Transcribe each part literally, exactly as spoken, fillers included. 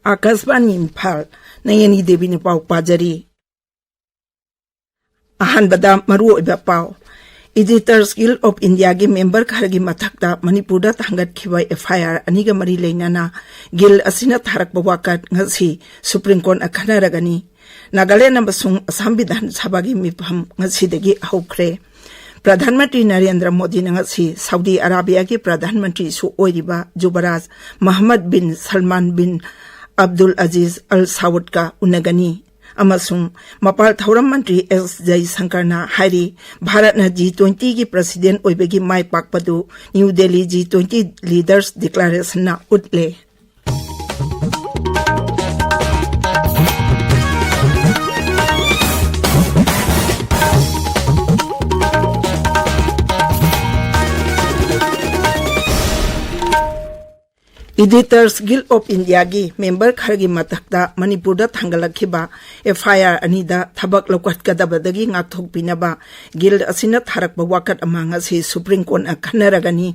ꯑꯥꯀꯥꯁꯕꯥꯅꯤ ꯏꯝꯐꯥꯜ, ꯅꯌꯅꯤ ꯗꯦꯕꯤꯅ ꯄꯥꯎ ꯄꯥꯖꯔꯤ꯫ ꯑꯍꯥꯟꯕꯗ ꯃꯔꯨꯑꯣꯏꯕ ꯄꯥꯎ꯫ Editors Guild of Indiaꯒꯤ member ꯈꯔꯒꯤ ꯃꯊꯛꯇ ꯃꯅꯤꯄꯨꯔꯗ ꯊꯥꯡꯒꯠꯈꯤꯕ F I R ꯑꯅꯤꯒ ꯃꯔꯤ ꯂꯩꯅꯅ guild ꯑꯁꯤꯅ ꯊꯥꯔꯛꯄ ꯋꯥꯀꯠ ꯉꯁꯤ Supreme Courtꯅ ꯈꯟꯅꯔꯒꯅꯤ꯫ ꯅꯥꯒꯥꯂꯦꯟ ꯑꯃꯁꯨꯡ ꯑꯁꯥꯝ ꯕꯤꯙꯥꯟ ꯁꯚꯥꯒꯤ ꯃꯤꯐꯝ ꯉꯁꯤꯗꯒꯤ ꯍꯧꯈ꯭ꯔꯦ꯫ ꯄ꯭ꯔꯙꯥꯟ ꯃꯟꯇ꯭ꯔꯤ ꯅꯔꯦꯟꯗ꯭ꯔ ꯃꯣꯗꯤꯅ ꯉꯁꯤ ꯁꯥꯎꯗꯤ ꯑꯔꯥꯕꯤꯌꯥꯒꯤ ꯄ꯭ꯔꯙꯥꯟ ꯃꯟꯇ꯭ꯔꯤꯁꯨ ꯑꯣꯏꯔꯤꯕ ꯖꯨꯕꯔꯥꯖ ꯃꯍꯝꯃꯗ ꯕꯤꯟ ꯁꯜꯃꯥꯟ ꯕꯤꯟ ꯑꯕꯗꯨꯜ ꯑꯖꯤꯖ ꯑꯜ ꯁꯥꯎꯗꯀ ꯎꯅꯒꯅꯤ꯫ ꯑꯃꯁꯨꯡ ꯃꯄꯥꯜ ꯊꯧꯔꯝ ꯃꯟꯇ꯭ꯔꯤ ꯑꯦꯁ ꯖꯌꯁꯪꯀꯔꯅ ꯍꯥꯏꯔꯤ, ꯚꯥꯔꯠꯅ G twentyꯒꯤ president ꯑꯣꯏꯕꯒꯤ ꯃꯥꯏ ꯄꯥꯛꯄꯗꯨ New Delhi G twenty Leaders Declarationꯅ ꯎꯠꯂꯦ꯫ Editors Guild of Indiaꯒꯤ member ꯈꯔꯒꯤ ꯃꯊꯛꯇ ꯃꯅꯤꯄꯨꯔꯗ ꯊꯥꯡꯒꯠꯂꯛꯈꯤꯕ F I R ꯑꯅꯤꯗ ꯊꯕꯛ ꯂꯧꯈꯠꯀꯗꯕꯗꯒꯤ ꯉꯥꯛꯊꯣꯛꯄꯤꯅꯕ guild ꯑꯁꯤꯅ ꯊꯥꯔꯛꯄ ꯋꯥꯀꯠ ꯑꯃ ꯉꯁꯤ Supreme Courtꯅ ꯈꯟꯅꯔꯒꯅꯤ꯫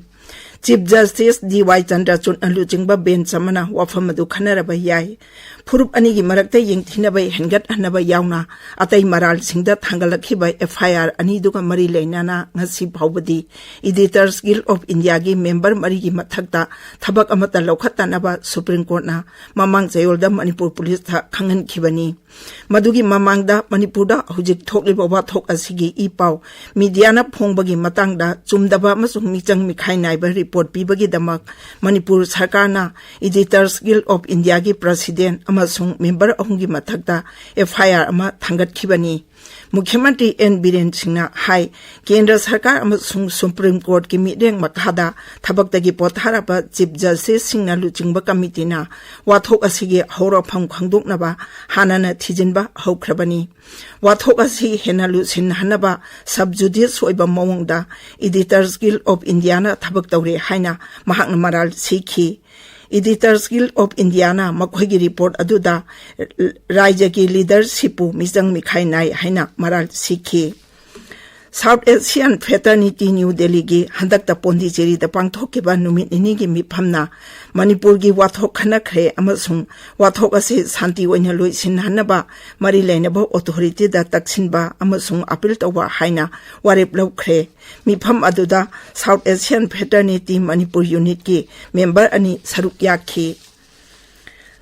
Chief Justice D Y ꯆꯟꯗ꯭ꯔꯆꯨꯗꯅ ꯂꯨꯆꯤꯡꯕ bench ꯑꯃꯅ ꯋꯥꯐꯝ ꯑꯗꯨ ꯈꯟꯅꯔꯕ ꯌꯥꯏ꯫ ꯐꯨꯔꯨꯞ ꯑꯅꯤꯒꯤ ꯃꯔꯛꯇ ꯌꯦꯡꯊꯤꯅꯕ ꯍꯦꯟꯒꯠꯍꯟꯅꯕ ꯌꯥꯎꯅ ꯑꯇꯩ ꯃꯔꯥꯜꯁꯤꯡꯗ ꯊꯥꯡꯒꯠꯂꯛꯈꯤꯕ F I R ꯑꯅꯤꯗꯨꯒ ꯃꯔꯤ ꯂꯩꯅꯅ ꯉꯁꯤ ꯐꯥꯎꯕꯗꯤ Editors Guild of Indiaꯒꯤ member ꯃꯔꯤꯒꯤ ꯃꯊꯛꯇ ꯊꯕꯛ ꯑꯃꯠꯇ ꯂꯧꯈꯠꯇꯅꯕ Supreme Courtꯅ ꯃꯃꯥꯡ ꯆꯌꯣꯜꯗ ꯃꯅꯤꯄꯨꯔ ꯄꯨꯂꯤꯁꯇ ꯈꯪꯍꯟꯈꯤꯕꯅꯤ꯫ ꯃꯗꯨꯒꯤ ꯃꯃꯥꯡꯗ ꯃꯅꯤꯄꯨꯔꯗ ꯍꯧꯖꯤꯛ ꯊꯣꯛꯂꯤꯕ ꯋꯥꯊꯣꯛ ꯑꯁꯤꯒꯤ ꯏ ꯄꯥꯎ media ꯅ ꯐꯣꯡꯕꯒꯤ ꯃꯇꯥꯡꯗ ꯆꯨꯝꯗꯕ ꯑꯃꯁꯨꯡ ꯃꯤꯆꯪ ꯃꯤꯈꯥꯏ ꯅꯥꯏꯕ report ꯄꯤꯕꯒꯤꯗꯃꯛ ꯃꯅꯤꯄꯨꯔ ꯁꯔꯀꯥꯔꯅ Editors Guild of Indiaꯒꯤ president ꯑꯃꯁꯨꯡ member ꯑꯍꯨꯝꯒꯤ ꯃꯊꯛꯇ F I R ꯑꯃ ꯊꯥꯡꯒꯠꯈꯤꯕꯅꯤ꯫ ꯃꯨꯈ꯭ꯌ ꯃꯟꯇ꯭ꯔꯤ ꯑꯦꯟ ꯕꯤꯔꯦꯟ ꯁꯤꯡꯅ ꯍꯥꯏ, ꯀꯦꯟꯗ꯭ꯔ ꯁꯔꯀꯥꯔ ꯑꯃꯁꯨꯡ Supreme Courtꯀꯤ ꯃꯤꯠꯌꯦꯡ ꯃꯈꯥꯗ ꯊꯕꯛꯇꯒꯤ ꯄꯣꯊꯥꯔꯕ Chief Justiceꯁꯤꯡꯅ ꯂꯨꯆꯤꯡꯕ committeeꯅ ꯋꯥꯊꯣꯛ ꯑꯁꯤꯒꯤ ꯍꯧꯔꯛꯐꯝ ꯈꯪꯗꯣꯛꯅꯕ ꯍꯥꯟꯅꯅ ꯊꯤꯖꯤꯟꯕ ꯍꯧꯈ꯭ꯔꯕꯅꯤ꯫ ꯋꯥꯊꯣꯛ ꯑꯁꯤ ꯍꯦꯟꯅ ꯂꯨꯁꯤꯟꯍꯟꯅꯕ sub judice ꯑꯣꯏꯕ ꯃꯑꯣꯡꯗ Editors Guild of Indiaꯅ ꯊꯕꯛ ꯇꯧꯔꯦ ꯍꯥꯏꯅ ꯃꯍꯥꯛꯅ ꯃꯔꯥꯜ ꯁꯤꯈꯤ꯫ Editors Guild of Indiaꯅ ꯃꯈꯣꯏꯒꯤ report ꯑꯗꯨꯗ ꯔꯥꯖ꯭ꯌꯒꯤ leadershipꯄꯨ ꯃꯤꯆꯪ ꯃꯤꯈꯥꯏ ꯅꯥꯏ ꯍꯥꯏꯅ ꯃꯔꯥꯜ ꯁꯤꯈꯤ꯫ South Asian Fraternity New Delhiꯒꯤ ꯍꯟꯗꯛꯇ ꯄꯣꯟꯗꯤꯆꯦꯔꯤꯗ ꯄꯥꯡꯊꯣꯛꯈꯤꯕ ꯅꯨꯃꯤꯠ ꯅꯤꯅꯤꯒꯤ ꯃꯤꯐꯝꯅ ꯃꯅꯤꯄꯨꯔꯒꯤ ꯋꯥꯊꯣꯛ ꯈꯟꯅꯈ꯭ꯔꯦ ꯑꯃꯁꯨꯡ ꯋꯥꯊꯣꯛ ꯑꯁꯤ ꯁꯥꯟꯇꯤ ꯑꯣꯏꯅ ꯂꯣꯏꯁꯤꯟꯍꯟꯅꯕ ꯃꯔꯤ ꯂꯩꯅꯕ ꯑꯣꯊꯣꯔꯤꯇꯤꯗ ꯇꯛꯁꯤꯟꯕ ꯑꯃꯁꯨꯡ ꯑꯄꯤꯜ ꯇꯧꯕ ꯍꯥꯏꯅ ꯋꯥꯔꯦꯞ ꯂꯧꯈ꯭ꯔꯦ꯫ ꯃꯤꯐꯝ ꯑꯗꯨꯗ South Asian Fraternity Manipur Unitꯀꯤ ꯃꯦꯝꯕꯔ ꯑꯅꯤ ꯁꯔꯨꯛ ꯌꯥꯈꯤ꯫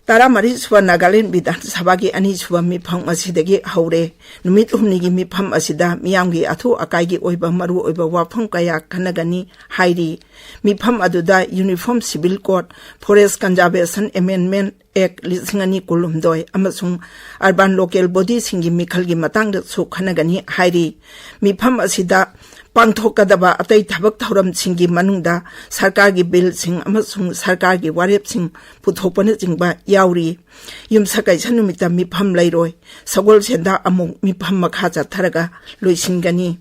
ꯇꯔꯥꯃꯔꯤ ꯁꯨꯕ ꯅꯥꯒꯥꯂꯦꯟ ꯕꯤꯙꯥꯟ ꯁꯚꯥꯒꯤ ꯑꯅꯤꯁꯨꯕ ꯃꯤꯐꯝ ꯑꯁꯤꯗꯒꯤ ꯍꯧꯔꯦ꯫ ꯅꯨꯃꯤꯠ ꯍꯨꯝꯅꯤꯒꯤ ꯃꯤꯐꯝ ꯑꯁꯤꯗ ꯃꯤꯌꯥꯝꯒꯤ ꯑꯊꯨ ꯑꯀꯥꯏꯒꯤ ꯑꯣꯏꯕ ꯃꯔꯨꯑꯣꯏꯕ ꯋꯥꯐꯝ ꯀꯌꯥ ꯈꯟꯅꯒꯅꯤ ꯍꯥꯏꯔꯤ꯫ ꯃꯤꯐꯝ ꯑꯗꯨꯗ Uniform Civil Code, Forest Conservation Amendment Act ꯂꯤꯁꯤꯡ ꯑꯅꯤ ꯀꯨꯟꯍꯨꯝꯗꯣꯏ ꯑꯃꯁꯨꯡ urban local bodyꯁꯤꯡꯒꯤ ꯃꯤꯈꯜꯒꯤ ꯃꯇꯥꯡꯗꯁꯨ ꯈꯟꯅꯒꯅꯤ ꯍꯥꯏꯔꯤ꯫ ꯃꯤꯐꯝ ꯑꯁꯤꯗ ꯄꯥꯡꯊꯣꯛꯀꯗꯕ ꯑꯇꯩ ꯊꯕꯛ ꯊꯧꯔꯝꯁꯤꯡꯒꯤ ꯃꯅꯨꯡꯗ ꯁꯔꯀꯥꯔꯒꯤ ꯕꯤꯜꯁꯤꯡ ꯑꯃꯁꯨꯡ ꯁꯔꯀꯥꯔꯒꯤ ꯋꯥꯔꯦꯞꯁꯤꯡ ꯄꯨꯊꯣꯛꯄꯅꯆꯤꯡꯕ ꯌꯥꯎꯔꯤ꯫ ꯌꯨꯝꯁꯀꯩꯁ ꯅꯨꯃꯤꯠꯇ ꯃꯤꯐꯝ ꯂꯩꯔꯣꯏ꯫ ꯁꯒꯣꯜꯁꯦꯟꯗ ꯑꯃꯨꯛ ꯃꯤꯐꯝ ꯃꯈꯥ ꯆꯠꯊꯔꯒ ꯂꯣꯏꯁꯤꯟꯒꯅꯤ꯫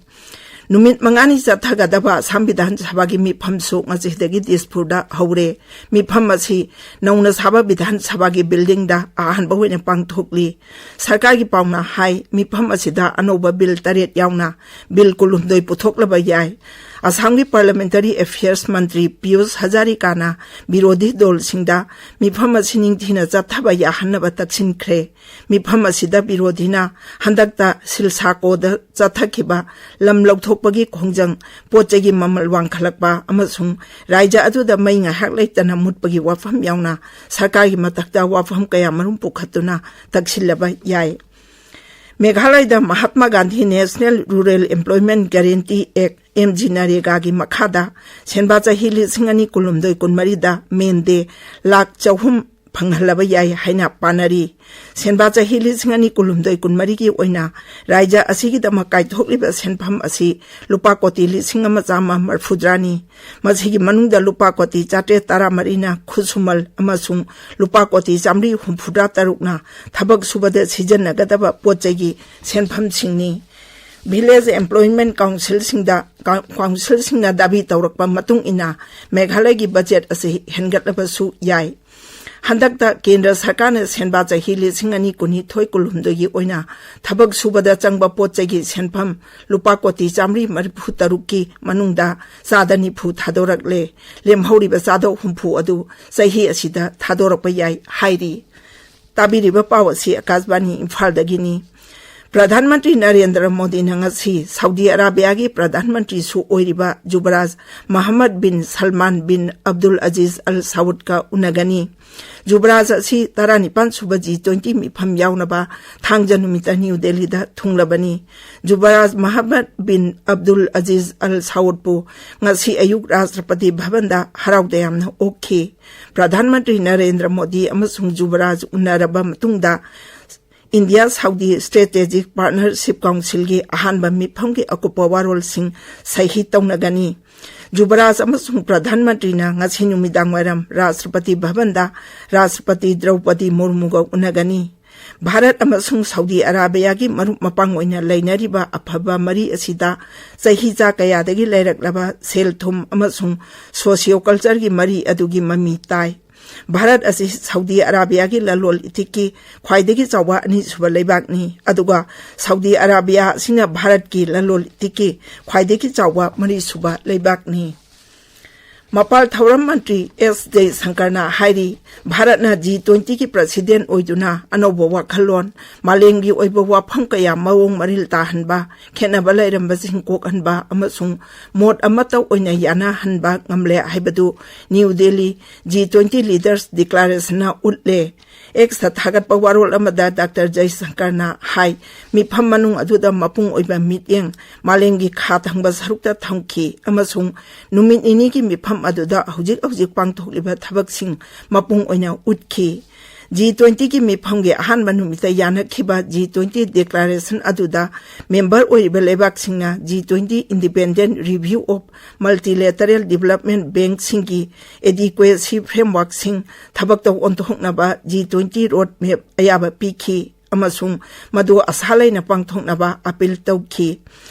ꯅꯨꯃꯤꯠ ꯃꯉꯥꯅꯤ ꯆꯠꯊꯒꯗꯕ ꯑꯁꯥꯝ ꯕꯤꯙꯥꯟ ꯁꯚꯥꯒꯤ ꯃꯤꯐꯝꯁꯨ ꯉꯁꯤꯗꯒꯤ ꯗꯤꯁꯄꯨꯔꯗ ꯍꯧꯔꯦ꯫ ꯃꯤꯐꯝ ꯑꯁꯤ ꯅꯧꯅ ꯁꯥꯕ ꯕꯤꯙꯥꯟ ꯁꯚꯥꯒꯤ ꯕꯤꯜꯗꯤꯡꯗ ꯑꯍꯥꯟꯕ ꯑꯣꯏꯅ ꯄꯥꯡꯊꯣꯛꯂꯤ꯫ ꯁꯔꯀꯥꯔꯒꯤ ꯄꯥꯎꯅ ꯍꯥꯏ, ꯃꯤꯐꯝ ꯑꯁꯤꯗ ꯑꯅꯧꯕ ꯕꯤꯜ ꯇꯔꯦꯠ ꯌꯥꯎꯅ ꯕꯤꯜ ꯀꯨꯟꯍꯨꯝꯗꯣꯏ ꯄꯨꯊꯣꯛꯂꯕ ꯌꯥꯏ꯫ ꯑꯁꯥꯝꯒꯤ Parliamentary Affairs ꯃꯟꯇ꯭ꯔꯤ ꯄꯤꯌꯨꯁ ꯍꯖꯥꯔꯤꯀꯥꯅ ꯕꯤꯔꯣꯙꯤ ꯗꯣꯜꯁꯤꯡꯗ ꯃꯤꯐꯝ ꯑꯁꯤ ꯅꯤꯡꯊꯤꯅ ꯆꯠꯊꯕ ꯌꯥꯍꯟꯅꯕ ꯇꯛꯁꯤꯟꯈ꯭ꯔꯦ꯫ ꯃꯤꯐꯝ ꯑꯁꯤꯗ ꯕꯤꯔꯣꯙꯤꯅ ꯍꯟꯗꯛꯇ ꯁꯤꯜꯁꯥꯀꯣꯗ ꯆꯠꯊꯈꯤꯕ ꯂꯝ ꯂꯧꯊꯣꯛꯄꯒꯤ ꯈꯣꯡꯖꯪ, ꯄꯣꯠ ꯆꯩꯒꯤ ꯃꯃꯜ ꯋꯥꯡꯈꯠꯂꯛꯄ ꯑꯃꯁꯨꯡ ꯔꯥꯏꯖ꯭ꯌ ꯑꯗꯨꯗ ꯃꯩ ꯉꯥꯏꯍꯥꯛ ꯂꯩꯇꯅ ꯃꯨꯠꯄꯒꯤ ꯋꯥꯐꯝ ꯌꯥꯎꯅ ꯁꯔꯀꯥꯔꯒꯤ ꯃꯊꯛꯇ ꯋꯥꯐꯝ ꯀꯌꯥ ꯃꯔꯨꯝ ꯄꯨꯈꯠꯇꯨꯅ ꯇꯛꯁꯤꯜꯂꯕ ꯌꯥꯏ꯫ ꯃꯦꯘꯥꯂꯌꯗ Mahatma Gandhi National Rural Employment Guarantee Act, MGNREGAꯒꯤ ꯃꯈꯥꯗ ꯁꯦꯟꯕꯥ ꯆꯍꯤ ꯂꯤꯁꯤꯡ ꯑꯅꯤ ꯀꯨꯟꯍꯨꯝꯗꯣꯏ ꯀꯨꯟꯃꯔꯤꯗ ꯃꯦꯟꯗꯦ ꯂꯥꯈ ꯆꯍꯨꯝ ꯐꯪꯍꯜꯂꯕ ꯌꯥꯏ ꯍꯥꯏꯅ ꯄꯥꯅꯔꯤ꯫ ꯁꯦꯟꯕꯥ ꯆꯍꯤ ꯂꯤꯁꯤꯡ ꯑꯅꯤ ꯀꯨꯟꯍꯨꯝꯗꯣꯏ ꯀꯨꯟꯃꯔꯤꯒꯤ ꯑꯣꯏꯅ ꯔꯥꯏꯖ꯭ꯌ ꯑꯁꯤꯒꯤꯗꯃꯛ ꯀꯥꯏꯊꯣꯛꯂꯤꯕ ꯁꯦꯟꯐꯝ ꯑꯁꯤ ꯂꯨꯄꯥ ꯀꯣꯇꯤ ꯂꯤꯁꯤꯡ ꯑꯃ ꯆꯥꯝꯃ ꯃꯔꯐꯨꯇꯔꯥꯅꯤ꯫ ꯃꯁꯤꯒꯤ ꯃꯅꯨꯡꯗ ꯂꯨꯄꯥ ꯀꯣꯇꯤ ꯆꯥꯇ꯭ꯔꯦꯠ ꯇꯔꯥꯃꯔꯤꯅ ꯈꯨꯠꯁꯨꯃꯜ ꯑꯃꯁꯨꯡ ꯂꯨꯄꯥ ꯀꯣꯇꯤ ꯆꯥꯃꯔꯤ ꯍꯨꯝꯐꯨꯇꯔꯥ ꯇꯔꯨꯛꯅ ꯊꯕꯛ ꯁꯨꯕꯗ ꯁꯤꯖꯤꯟꯅꯒꯗꯕ ꯄꯣꯠ ꯆꯩꯒꯤ ꯁꯦꯟꯐꯝꯁꯤꯡꯅꯤ꯫ Village Employment Councilꯁꯤꯡꯗ, ꯀꯥꯎ-, councilꯁꯤꯡꯅ ꯗꯥꯕꯤ ꯇꯧꯔꯛꯄ ꯃꯇꯨꯡ ꯏꯟꯅ ꯃꯦꯘꯥꯂꯌꯒꯤ ꯕꯖꯦꯠ ꯑꯁꯤ ꯍꯦꯟꯒꯠꯂꯕꯁꯨ ꯌꯥꯏ꯫ ꯍꯟꯗꯛꯇ ꯀꯦꯟꯗ꯭ꯔ ꯁꯔꯀꯥꯔꯅ ꯁꯦꯟꯕꯥ ꯆꯍꯤ ꯂꯤꯁꯤꯡ ꯑꯅꯤ ꯀꯨꯟꯅꯤꯊꯣꯏ ꯀꯨꯟꯍꯨꯝꯗꯣꯏꯒꯤ ꯑꯣꯏꯅ ꯊꯕꯛ ꯁꯨꯕꯗ ꯆꯪꯕ ꯄꯣꯠ ꯆꯩꯒꯤ ꯁꯦꯟꯐꯝ ꯂꯨꯄꯥ ꯀꯣꯇꯤ ꯆꯥꯃꯔꯤ ꯃꯔꯤꯐꯨ ꯇꯔꯨꯛꯀꯤ ꯃꯅꯨꯡꯗ ꯆꯥꯗ ꯅꯤꯐꯨ ꯊꯥꯗꯣꯔꯛꯂꯦ꯫ ꯂꯦꯝꯍꯧꯔꯤꯕ ꯆꯥꯗ ꯍꯨꯝꯐꯨ ꯑꯗꯨ ꯆꯍꯤ ꯑꯁꯤꯗ ꯊꯥꯗꯣꯔꯛꯄ ꯌꯥꯏ ꯍꯥꯏꯔꯤ꯫ ꯇꯥꯕꯤꯔꯤꯕ ꯄꯥꯎ ꯑꯁꯤ ꯑꯀꯥꯁꯕꯥꯅꯤ ꯏꯝꯐꯥꯜꯗꯒꯤꯅꯤ꯫ ꯄ꯭ꯔꯙꯥꯟ ꯃꯟꯇ꯭ꯔꯤ ꯅꯔꯦꯟꯗ꯭ꯔ ꯃꯣꯗꯤꯅ ꯉꯁꯤ ꯁꯥꯎꯗꯤ ꯑꯔꯥꯕꯤꯌꯥꯒꯤ ꯄ꯭ꯔꯙꯥꯟ ꯃꯟꯇ꯭ꯔꯤꯁꯨ ꯑꯣꯏꯔꯤꯕ ꯖꯨꯕꯔꯥꯖ ꯃꯍꯝꯃꯗ ꯕꯤꯟ ꯁꯜꯃꯥꯟ ꯕꯤꯟ ꯑꯕꯗꯨꯜ ꯑꯖꯤꯖ ꯑꯜ ꯁꯥꯎꯗꯀ ꯎꯅꯒꯅꯤ꯫ ꯖꯨꯕꯔꯥꯖ ꯑꯁꯤ ꯇꯔꯥꯅꯤꯄꯥꯟ ꯁꯨꯕ ꯖꯤ ꯇ꯭ꯋꯦꯟꯇꯤ ꯃꯤꯐꯝ ꯌꯥꯎꯅꯕ ꯊꯥꯡꯖ ꯅꯨꯃꯤꯠꯇ ꯅ꯭ꯌꯨ ꯗꯦꯜꯂꯤꯗ ꯊꯨꯡꯂꯕꯅꯤ꯫ ꯖꯨꯕꯔꯥꯖ ꯃꯍꯝꯃꯗ ꯕꯤꯟ ꯑꯕꯗꯨꯜ ꯑꯖꯤꯖ ꯑꯜ ꯁꯥꯎꯗꯄꯨ ꯉꯁꯤ ꯑꯌꯨꯛ ꯔꯥꯁꯇ꯭ꯔꯄꯇꯤ ꯚꯕꯟꯗ ꯍꯔꯥꯎ ꯇꯌꯥꯝꯅ ꯑꯣꯛꯈꯤ꯫ ꯄ꯭ꯔꯙꯥꯟ ꯃꯟꯇ꯭ꯔꯤ ꯅꯔꯦꯟꯗ꯭ꯔ ꯃꯣꯗꯤ ꯑꯃꯁꯨꯡ ꯖꯨꯕꯔꯥꯖ ꯎꯅꯔꯕ ꯃꯇꯨꯡꯗ ꯏꯟꯗꯤꯌꯥ ꯁꯥꯎꯗꯤ ꯁ꯭ꯇ꯭ꯔꯦꯇꯦꯖꯤꯛ ꯄꯥꯔꯠꯅꯔꯁꯤꯞ ꯀꯥꯎꯟꯁꯤꯜꯒꯤ ꯑꯍꯥꯟꯕ ꯃꯤꯐꯝꯒꯤ ꯑꯀꯨꯞꯄ ꯋꯥꯔꯣꯜꯁꯤꯡ ꯁꯍꯤ ꯇꯧꯅꯒꯅꯤ꯫ ꯖꯨꯕꯔꯥꯖ ꯑꯃꯁꯨꯡ ꯄ꯭ꯔꯙꯥꯟ ꯃꯟꯇ꯭ꯔꯤꯅ ꯉꯁꯤ ꯅꯨꯃꯤꯗꯥꯡꯋꯥꯏꯔꯝ ꯔꯥꯁꯇ꯭ꯔꯄꯇꯤ ꯚꯕꯟꯗ ꯔꯥꯁꯇ꯭ꯔꯄꯇꯤ ꯗ꯭ꯔꯧꯄꯗꯤ ꯃꯨꯔꯃꯨꯒ ꯎꯅꯒꯅꯤ꯫ ꯚꯥꯔꯠ ꯑꯃꯁꯨꯡ ꯁꯥꯎꯗꯤ ꯑꯔꯥꯕꯤꯌꯥꯒꯤ ꯃꯔꯨꯞ ꯃꯄꯥꯡ ꯑꯣꯏꯅ ꯂꯩꯅꯔꯤꯕ ꯑꯐꯕ ꯃꯔꯤ ꯑꯁꯤꯗ ꯆꯍꯤ ꯆꯥ ꯀꯌꯥꯗꯒꯤ ꯂꯩꯔꯛꯂꯕ ꯁꯦꯜ ꯊꯨꯝ ꯑꯃꯁꯨꯡ ꯁꯣꯁꯤꯑꯣ ꯀꯜꯆꯔꯒꯤ ꯃꯔꯤ ꯑꯗꯨꯒꯤ ꯃꯃꯤ ꯇꯥꯏ꯫ ꯚꯥꯔꯠ ꯑꯁꯤ ꯁꯥꯎꯗꯤ ꯑꯔꯥꯕꯤꯌꯥꯒꯤ ꯂꯂꯣꯟ ꯏꯇꯤꯛꯀꯤ ꯈ꯭ꯋꯥꯏꯗꯒꯤ ꯆꯥꯎꯕ ꯑꯅꯤꯁꯨꯕ ꯂꯩꯕꯥꯛꯅꯤ, ꯑꯗꯨꯒ ꯁꯥꯎꯗꯤ ꯑꯔꯥꯕꯤꯌꯥ ꯑꯁꯤꯅ ꯚꯥꯔꯠꯀꯤ ꯂꯂꯣꯟ ꯏꯇꯤꯛꯀꯤ ꯈ꯭ꯋꯥꯏꯗꯒꯤ ꯆꯥꯎꯕ ꯃꯔꯤꯁꯨꯕ ꯂꯩꯕꯥꯛꯅꯤ꯫ ꯃꯄꯥꯜ ꯊꯧꯔꯝ ꯃꯟꯇ꯭ꯔꯤ ꯑꯦꯁ ꯖꯌꯁꯪꯀꯔꯅ ꯍꯥꯏꯔꯤ, ꯚꯥꯔꯠꯅ ꯖꯤ ꯇ꯭ꯋꯦꯟꯇꯤꯒꯤ ꯄ꯭ꯔꯁꯤꯗꯦꯟ ꯑꯣꯏꯗꯨꯅ ꯑꯅꯧꯕ ꯋꯥꯈꯜꯂꯣꯟ, ꯃꯥꯂꯦꯝꯒꯤ ꯑꯣꯏꯕ ꯋꯥꯐꯝ ꯀꯌꯥ ꯃꯑꯣꯡ ꯃꯔꯤꯜ ꯇꯥꯍꯟꯕ, ꯈꯦꯠꯅꯕ ꯂꯩꯔꯝꯕꯁꯤꯡ ꯀꯣꯛꯍꯟꯕ ꯑꯃꯁꯨꯡ ꯃꯣꯠ ꯑꯃꯠꯇ ꯑꯣꯏꯅ ꯌꯥꯅꯍꯟꯕ ꯉꯝꯂꯦ ꯍꯥꯏꯕꯗꯨ New Delhi G twenty leaders ꯗꯤꯀ꯭ꯂꯥꯔꯦꯁꯟꯅ ꯎꯠꯂꯦ꯫ ꯑꯦꯛꯁꯇ ꯊꯥꯒꯠꯄ ꯋꯥꯔꯣꯜ ꯑꯃꯗ ꯗꯥꯛꯇꯔ ꯖꯌꯁꯪꯀꯔꯅ ꯍꯥꯏ, ꯃꯤꯐꯝ ꯃꯅꯨꯡ ꯑꯗꯨꯗ ꯃꯄꯨꯡ ꯑꯣꯏꯕ ꯃꯤꯠꯌꯦꯡ ꯃꯥꯂꯦꯝꯒꯤ ꯈꯥ ꯊꯪꯕ ꯁꯔꯨꯛꯇ ꯊꯝꯈꯤ ꯑꯃꯁꯨꯡ ꯅꯨꯃꯤꯠ ꯅꯤꯅꯤꯒꯤ ꯃꯤꯐꯝ ꯑꯗꯨꯗ ꯍꯧꯖꯤꯛ ꯍꯧꯖꯤꯛ ꯄꯥꯡꯊꯣꯛꯂꯤꯕ ꯊꯕꯛꯁꯤꯡ ꯃꯄꯨꯡ ꯑꯣꯏꯅ ꯎꯠꯈꯤ꯫ ꯖꯤ ꯇ꯭ꯋꯦꯟꯇꯤꯒꯤ ꯃꯤꯐꯝꯒꯤ ꯑꯍꯥꯟꯕ ꯅꯨꯃꯤꯠꯇ ꯌꯥꯅꯈꯤꯕ ꯖꯤ ꯇ꯭ꯋꯦꯟꯇꯤ ꯗꯤꯀ꯭ꯂꯥꯔꯦꯁꯟ ꯑꯗꯨꯗ ꯃꯦꯝꯕꯔ ꯑꯣꯏꯔꯤꯕ ꯂꯩꯕꯥꯛꯁꯤꯡꯅ G twenty independent review of multilateral development ꯕꯦꯡꯛꯁꯤꯡꯒꯤ ꯑꯦꯗꯤꯀ꯭ꯋꯦꯁꯤ ꯐ꯭ꯔꯦꯝꯋꯥꯔꯛꯁꯤꯡ ꯊꯕꯛꯇ ꯑꯣꯟꯊꯣꯛꯅꯕ ꯖꯤ ꯇ꯭ꯋꯦꯟꯇꯤ ꯔꯣꯗ ꯃꯦꯞ ꯑꯌꯥꯕ ꯄꯤꯈꯤ꯫ ꯑꯃꯁꯨꯡ ꯃꯗꯨ ꯑꯁꯥ ꯂꯩꯅ ꯄꯥꯡꯊꯣꯛꯅꯕ ꯑꯄꯤꯜ ꯇꯧꯈꯤ꯫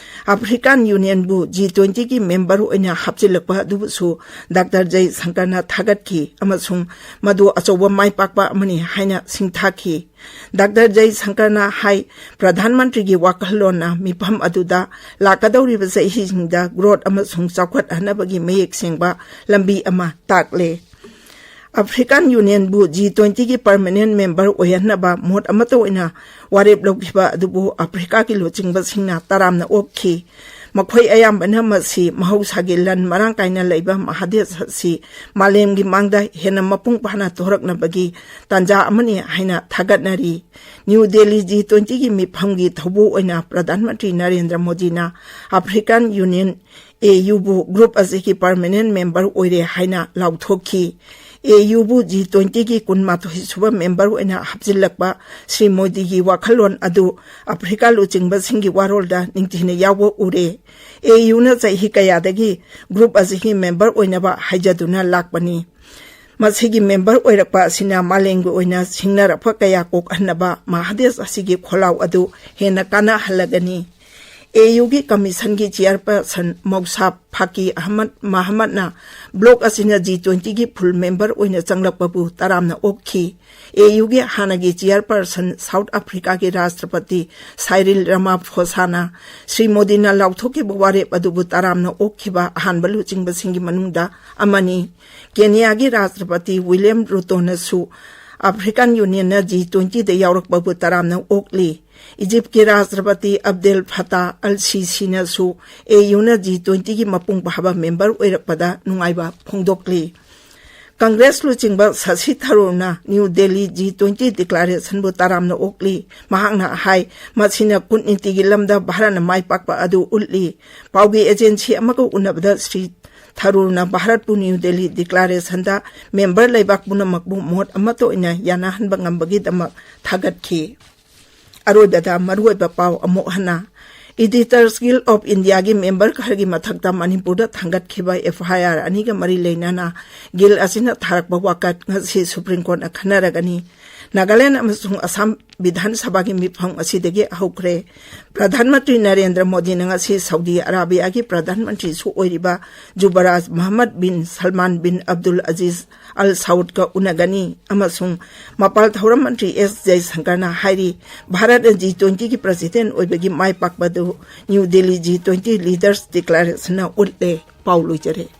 ꯑꯐ꯭ꯔꯤꯀꯥꯟ ꯌꯨꯅꯤꯌꯟꯕꯨ ꯖꯤ ꯇ꯭ꯋꯦꯟꯇꯤꯒꯤ ꯃꯦꯝꯕꯔ ꯑꯣꯏꯅ ꯍꯥꯞꯆꯤꯜꯂꯛꯄ ꯑꯗꯨꯕꯨꯁꯨ ꯗꯥꯛꯇꯔ ꯖꯌꯁꯪꯀꯔꯅ ꯊꯥꯒꯠꯈꯤ ꯑꯃꯁꯨꯡ ꯃꯗꯨ ꯑꯆꯧꯕ ꯃꯥꯏ ꯄꯥꯛꯄ ꯑꯃꯅꯤ ꯍꯥꯏꯅ ꯁꯤꯡꯊꯥꯈꯤ꯫ ꯗꯥꯛꯇꯔ ꯖꯌꯁꯪꯀꯔꯅ ꯍꯥꯏ, ꯄ꯭ꯔꯙꯥꯟ ꯃꯟꯇ꯭ꯔꯤꯒꯤ ꯋꯥꯈꯜꯂꯣꯟꯅ ꯃꯤꯐꯝ ꯑꯗꯨꯗ ꯂꯥꯛꯀꯗꯧꯔꯤꯕ ꯆꯍꯤꯁꯤꯡꯗ ꯒ꯭ꯔꯣꯠ ꯑꯃꯁꯨꯡ ꯆꯥꯎꯈꯠꯍꯟꯅꯕꯒꯤ ꯃꯌꯦꯛ ꯁꯦꯡꯕ ꯂꯝꯕꯤ ꯑꯃ ꯇꯥꯛꯂꯦ꯫ ꯑꯐ꯭ꯔꯤꯀꯥꯟ ꯌꯨꯅꯤꯌꯟꯕꯨ ꯖꯤ ꯇ꯭ꯋꯦꯟꯇꯤꯒꯤ ꯄꯔꯃꯅꯦꯟ ꯃꯦꯝꯕꯔ ꯑꯣꯏꯍꯟꯅꯕ ꯃꯣꯠ ꯑꯃꯠꯇ ꯑꯣꯏꯅ ꯋꯥꯔꯦꯞ ꯂꯧꯈꯤꯕ ꯑꯗꯨꯕꯨ ꯑꯐ꯭ꯔꯤꯀꯥꯒꯤ ꯂꯨꯆꯤꯡꯕꯁꯤꯡꯅ ꯇꯔꯥꯝꯅ ꯑꯣꯛꯈꯤ꯫ ꯃꯈꯣꯏ ꯑꯌꯥꯝꯕꯅ ꯃꯁꯤ ꯃꯍꯧꯁꯥꯒꯤ ꯂꯟ ꯃꯔꯥꯡ ꯀꯥꯏꯅ ꯂꯩꯕ ꯃꯍꯥꯗꯦꯁ ꯑꯁꯤ ꯃꯥꯂꯦꯝꯒꯤ ꯃꯥꯡꯗ ꯍꯦꯟꯅ ꯃꯄꯨꯡ ꯐꯥꯅ ꯊꯣꯔꯛꯅꯕꯒꯤ ꯇꯥꯟꯖꯥ ꯑꯃꯅꯤ ꯍꯥꯏꯅ ꯊꯥꯒꯠꯅꯔꯤ꯫ ꯅ꯭ꯌꯨ ꯗꯦꯜꯂꯤ ꯖꯤ ꯇ꯭ꯋꯦꯟꯇꯤꯒꯤ ꯃꯤꯐꯝꯒꯤ ꯊꯧꯕꯨ ꯑꯣꯏꯅ ꯄ꯭ꯔꯙꯥꯟ ꯃꯟꯇ꯭ꯔꯤ ꯅꯔꯦꯟꯗ꯭ꯔ ꯃꯣꯗꯤꯅ ꯑꯐ꯭ꯔꯤꯀꯥꯟ ꯌꯨꯅꯤꯌꯟ, ꯑꯦ ꯌꯨꯕꯨ, ꯒ꯭ꯔꯨꯞ ꯑꯁꯤꯒꯤ ꯄꯔꯃꯅꯦꯟ ꯃꯦꯝꯕꯔ ꯑꯣꯏꯔꯦ ꯍꯥꯏꯅ ꯂꯥꯎꯊꯣꯛꯈꯤ꯫ ꯑꯦ ꯌꯨꯕꯨ ꯖꯤ ꯇ꯭ꯋꯦꯟꯇꯤꯒꯤ ꯀꯨꯟꯃꯥꯊꯣꯏ ꯁꯨꯕ ꯃꯦꯝꯕꯔ ꯑꯣꯏꯅ ꯍꯥꯞꯆꯤꯜꯂꯛꯄ ꯁ꯭ꯔꯤ ꯃꯣꯗꯤꯒꯤ ꯋꯥꯈꯜꯂꯣꯟ ꯑꯗꯨ ꯑꯐ꯭ꯔꯤꯀꯥ ꯂꯨꯆꯤꯡꯕꯁꯤꯡꯒꯤ ꯋꯥꯔꯣꯜꯗ ꯅꯤꯡꯊꯤꯅ ꯌꯥꯎꯕ ꯎꯔꯦ꯫ ꯑꯦ ꯌꯨꯅ ꯆꯍꯤ ꯀꯌꯥꯗꯒꯤ ꯒ꯭ꯔꯨꯞ ꯑꯁꯤꯒꯤ ꯃꯦꯝꯕꯔ ꯑꯣꯏꯅꯕ ꯍꯥꯏꯖꯗꯨꯅ ꯂꯥꯛꯄꯅꯤ꯫ ꯃꯁꯤꯒꯤ ꯃꯦꯝꯕꯔ ꯑꯣꯏꯔꯛꯄ ꯑꯁꯤꯅ ꯃꯥꯂꯦꯝꯒꯤ ꯑꯣꯏꯅ ꯁꯤꯡꯅꯔꯛꯄ ꯀꯌꯥ ꯀꯣꯛꯍꯟꯅꯕ ꯃꯍꯥꯗꯦꯁ ꯑꯁꯤꯒꯤ ꯈꯣꯜꯂꯥꯎ ꯑꯗꯨ ꯍꯦꯟꯅ ꯀꯥꯟꯅꯍꯜꯂꯒꯅꯤ꯫ ꯑꯦ ꯌꯨꯒꯤ ꯀꯃꯤꯁꯟꯒꯤ ꯆꯤꯌꯔꯄꯔꯁꯟ ꯃꯧꯁꯥ ꯐꯥꯀꯤ ꯑꯍꯃꯗ ꯃꯍꯃꯗꯅ ꯕ꯭ꯂꯣꯛ ꯑꯁꯤꯅ ꯖꯤ ꯇ꯭ꯋꯦꯟꯇꯤꯒꯤ ꯐꯨꯜ ꯃꯦꯝꯕꯔ ꯑꯣꯏꯅ ꯆꯪꯂꯛꯄꯕꯨ ꯇꯔꯥꯝꯅ ꯑꯣꯛꯈꯤ꯫ ꯑꯦ ꯌꯨꯒꯤ ꯍꯥꯟꯅꯒꯤ ꯆꯤꯌꯔꯄꯔꯁꯟ ꯁꯥꯎꯠ ꯑꯐ꯭ꯔꯤꯀꯥꯒꯤ ꯔꯥꯁꯇ꯭ꯔꯄꯇꯤ ꯁꯥꯏꯔꯤꯜ ꯔꯃꯥꯐꯣꯁꯥꯅ ꯁ꯭ꯔꯤ ꯃꯣꯗꯤꯅ ꯂꯥꯎꯊꯣꯛꯈꯤꯕ ꯋꯥꯔꯦꯞ ꯑꯗꯨꯕꯨ ꯇꯔꯥꯝꯅ ꯑꯣꯛꯈꯤꯕ ꯑꯍꯥꯟꯕ ꯂꯨꯆꯤꯡꯕꯁꯤꯡꯒꯤ ꯃꯅꯨꯡꯗ ꯑꯃꯅꯤ꯫ ꯀꯦꯅꯤꯌꯥꯒꯤ ꯔꯥꯁꯇ꯭ꯔꯄꯇꯤ ꯋꯤꯂꯤꯌꯝ ꯔꯨꯇꯣꯅꯁꯨ ꯑꯐ꯭ꯔꯤꯀꯥꯟ ꯌꯨꯅꯤꯌꯟꯅ ꯖꯤ ꯇ꯭ꯋꯦꯟꯇꯤꯗ ꯌꯥꯎꯔꯛꯄꯕꯨ ꯇꯔꯥꯝꯅ ꯑꯣꯛꯂꯤ꯫ ꯏꯖꯤꯞꯀꯤ ꯔꯥꯁꯇ꯭ꯔꯄꯇꯤ ꯑꯕꯗꯦꯜ ꯐꯇꯥ ꯑꯜ ꯁꯤꯁꯤꯅꯁꯨ ꯑꯦ ꯌꯨꯅ ꯖꯤ ꯇ꯭ꯋꯦꯟꯇꯤꯒꯤ ꯃꯄꯨꯡ ꯐꯥꯕ ꯃꯦꯝꯕꯔ ꯑꯣꯏꯔꯛꯄꯗ ꯅꯨꯡꯉꯥꯏꯕ ꯐꯣꯡꯗꯣꯛꯂꯤ꯫ ꯀꯪꯒ꯭ꯔꯦꯁ ꯂꯨꯆꯤꯡꯕ ꯁꯁꯤ ꯊꯔꯨꯔꯅ ꯅ꯭ꯌꯨ ꯗꯦꯜꯂꯤ ꯖꯤ ꯇ꯭ꯋꯦꯟꯇꯤ ꯗꯤꯀ꯭ꯂꯥꯔꯦꯁꯟꯕꯨ ꯇꯔꯥꯝꯅ ꯑꯣꯛꯂꯤ꯫ ꯃꯍꯥꯛꯅ ꯍꯥꯏ, ꯃꯁꯤꯅ ꯀꯨꯠꯅꯤꯇꯤꯒꯤ ꯂꯝꯗ ꯚꯥꯔꯠꯅ ꯃꯥꯏ ꯄꯥꯛꯄ ꯑꯗꯨ ꯎꯠꯂꯤ꯫ ꯄꯥꯎꯒꯤ ꯑꯦꯖꯦꯟꯁꯤ ꯑꯃꯒ ꯎꯅꯕꯗ ꯁ꯭ꯔꯤ ꯊꯔꯨꯔꯅ ꯚꯥꯔꯠꯄꯨ ꯅ꯭ꯌꯨ ꯗꯦꯜꯂꯤ ꯗꯤꯀ꯭ꯂꯥꯔꯦꯁꯟꯗ ꯃꯦꯝꯕꯔ ꯂꯩꯕꯥꯛ ꯄꯨꯝꯅꯃꯛꯄꯨ ꯃꯣꯠ ꯑꯃꯠꯇ ꯑꯣꯏꯅ ꯌꯥꯅꯍꯟꯕ ꯉꯝꯕꯒꯤꯗꯃꯛ ꯊꯥꯒꯠꯈꯤ꯫ ꯑꯔꯣꯏꯕꯗ ꯃꯔꯨꯑꯣꯏꯕ ꯄꯥꯎ ꯑꯃꯨꯛ ꯍꯟꯅ꯫ Editors Guild of Indiaꯒꯤ ꯃꯦꯝꯕꯔ ꯈꯔꯒꯤ ꯃꯊꯛꯇ ꯃꯅꯤꯄꯨꯔꯗ ꯊꯥꯡꯒꯠꯈꯤꯕ ꯑꯦꯐ ꯑꯥꯏ ꯑꯥꯔ ꯑꯅꯤꯒ ꯃꯔꯤ ꯂꯩꯅꯅ ꯒꯤꯜ ꯑꯁꯤꯅ ꯊꯥꯔꯛꯄ ꯋꯥꯀꯠ ꯉꯁꯤ ꯁꯨꯄ꯭ꯔꯤꯝ ꯀꯣꯔꯠꯅ ꯈꯟꯅꯔꯒꯅꯤ꯫ ꯅꯥꯒꯥꯂꯦꯟ ꯑꯃꯁꯨꯡ ꯑꯁꯥꯝ ꯕꯤꯙꯥꯟ ꯁꯚꯥꯒꯤ ꯃꯤꯐꯝ ꯑꯁꯤꯗꯒꯤ ꯍꯧꯈ꯭ꯔꯦ꯫ ꯄ꯭ꯔꯙꯥꯟ ꯃꯟꯇ꯭ꯔꯤ ꯅꯔꯦꯟꯗ꯭ꯔ ꯃꯣꯗꯤꯅ ꯉꯁꯤ ꯁꯥꯎꯗꯤ ꯑꯔꯥꯕꯤꯌꯥꯒꯤ ꯄ꯭ꯔꯙꯥꯟ ꯃꯟꯇ꯭ꯔꯤꯁꯨ ꯑꯣꯏꯔꯤꯕ ꯖꯨꯕꯔꯥꯖ ꯃꯍꯝꯃꯗ ꯕꯤꯟ ꯁꯜꯃꯥꯟ ꯕꯤꯟ ꯑꯕꯗꯨꯜ ꯑꯖꯤꯖ ꯑꯜ ꯁꯥꯎꯗꯀ ꯎꯅꯒꯅꯤ ꯑꯃꯁꯨꯡ ꯃꯄꯥꯜ ꯊꯧꯔꯝ ꯃꯟꯇ꯭ꯔꯤ ꯑꯦꯁ ꯖꯌꯁꯪꯀꯔꯅ ꯍꯥꯏꯔꯤ, ꯚꯥꯔꯠꯅ ꯖꯤ ꯇ꯭ꯋꯦꯟꯇꯤꯒꯤ ꯄ꯭ꯔꯁꯤꯗꯦꯟ ꯑꯣꯏꯕꯒꯤ ꯃꯥꯏ ꯄꯥꯛꯄꯗꯨ New Delhi G twenty leaders ꯗꯤꯀ꯭ꯂꯥꯔꯦꯁꯟꯅ ꯎꯠꯂꯦ꯫ ꯄꯥꯎ ꯂꯣꯏꯖꯔꯦ꯫